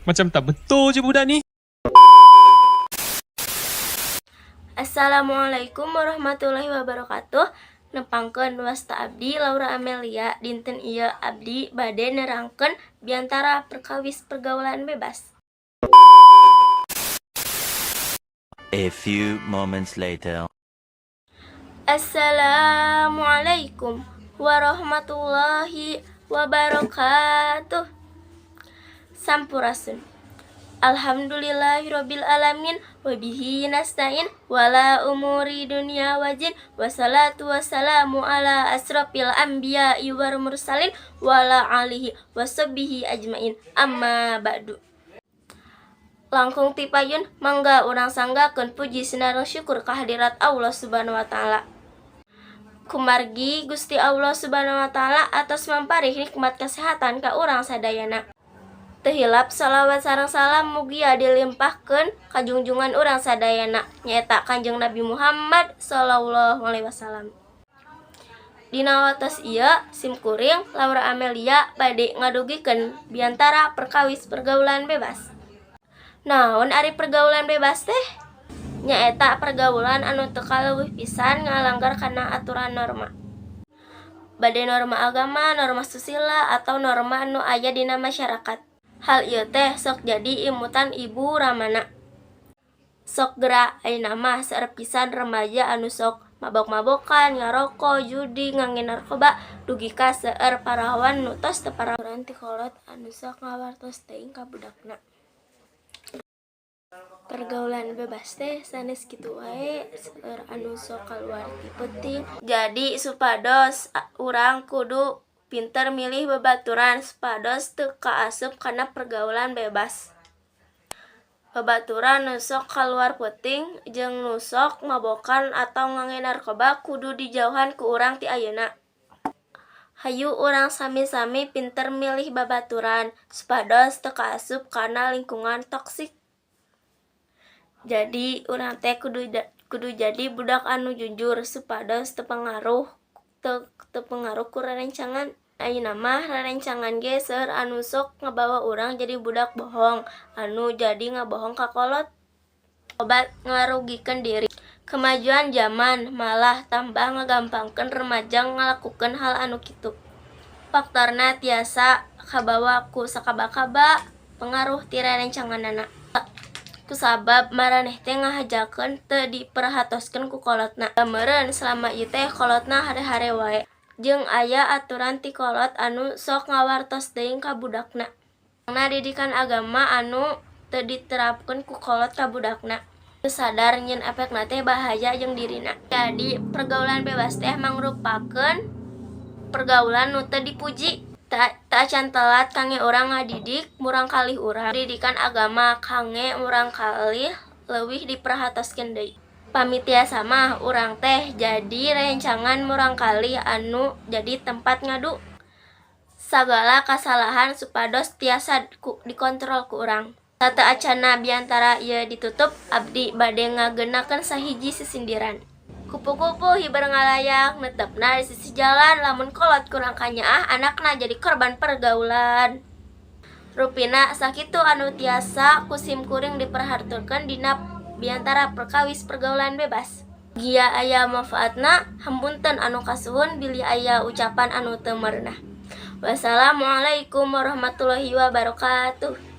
Macam tak betul je budak ni. Assalamualaikum warahmatullahi wabarakatuh. Nepangkeun, wasta abdi Laura Amelia. Dinten ieu abdi bade nerangkeun biantara perkawis pergaulan bebas. A few moments later. Assalamualaikum warahmatullahi wabarakatuh. Sampurasun. Alhamdulillahirabbil alamin, wabihi nasta'in wala umuri dunya wajin, wassalatu wassalamu ala asrafil anbiya'i wal mursalin wala alihi washabbihi ajmain, amma ba'du. Langkung ti payun, mangga urang sanggakeun puji sinareng syukur kehadirat Allah Subhanahu wa Taala. Kumargi Gusti Allah Subhanahu wa Taala atas mamparih nikmat kesehatan ka urang sadayana. Teu hilap salawat sareng salam mugia dilimpahkeun ka junjungan urang sadayana, nyaeta Kanjeng Nabi Muhammad sallallahu alaihi wasallam. Dina watos ieu, simkuring Laura Amelia bade ngadugikeun biantara perkawis pergaulan bebas. Naon ari pergaulan bebas teh? Nyaeta pergaulan anu teu kaleuwih pisan ngalanggar kana aturan norma. Bade norma agama, norma susila, atau norma anu aya dina masyarakat. Hal ieu teh sok jadi imutan ibu ramana. Sok gera ayeuna mah seueur pisan remaja anu sok mabok-mabokan, ngaroko, judi, ngangge narkoba, dugi ka seueur parawan nu tos teu parawan ti kolot anu sok ngawartos teuing ka budakna. Pergaulan bebas teh sanes kitu wae, seueur anu sok kaluar ti peuting. Jadi supados urang kudu pinter milih babaturan supados teu kaasup kana pergaulan bebas. Babaturan nu sok kaluar peuting jeung nu sok mabokan atau ngangge narkoba kudu dijauhan ku urang ti ayeuna. Hayu urang sami-sami pinter milih babaturan supados teu kaasup kana lingkungan toksik. Jadi urang teh kudu jadi budak anu jujur supados teu pengaruh ku rerencangan. Ayeuna mah rerencangan ge seueur anu sok ngabawa urang jadi budak bohong anu jadi ngabohong ka kolot. Loba ngarugikeun diri. Kemajuan jaman malah tambah ngagampangkeun remaja ngalakukeun hal anu kitu. Faktorna tiasa kabawa ku sakaba-kaba pengaruh ti rerencanganana. Kusabab maraneh teh ngahajakeun teu diperhatoskeun ku kolotna. Da meureun salama ieu teh kolotna hare-hare wae. Jeung aya aturan ti kolot anu sok ngawartos teuing ka budakna. Didikan agama anu teu diterapkeun ku kolot ka budakna. Teu sadar nyieun efekna teh bahaya jeung dirina. Jadi pergaulan bebas teh mangrupakeun pergaulan nu teu dipuji. Teu acan telat kangge urang ngadidik murangkalih urang. Pendidikan agama kangge murangkalih leuwih diperhatoskeun deui. Pami tiasa mah urang teh jadi rerencangan murangkalih anu jadi tempat ngadu sagala kasalahan supados tiasa dikontrol ku urang. Sateuacanna biantara ieu ditutup, abdi bade ngagenakeun sahiji sisindiran. Kupu-kupu hiber ngalayang netepna di sisi jalan, lamun kolot kurang kanyaah anakna jadi korban pergaulan. Rupina sakitu anu tiasa ku simkuring diperhaturkeun dina biantara perkawis pergaulan bebas. Mugia aya manfaatna, hapunten anu kasuhun bilih aya ucapan anu teu merenah. Wassalamualaikum warahmatullahi wabarakatuh.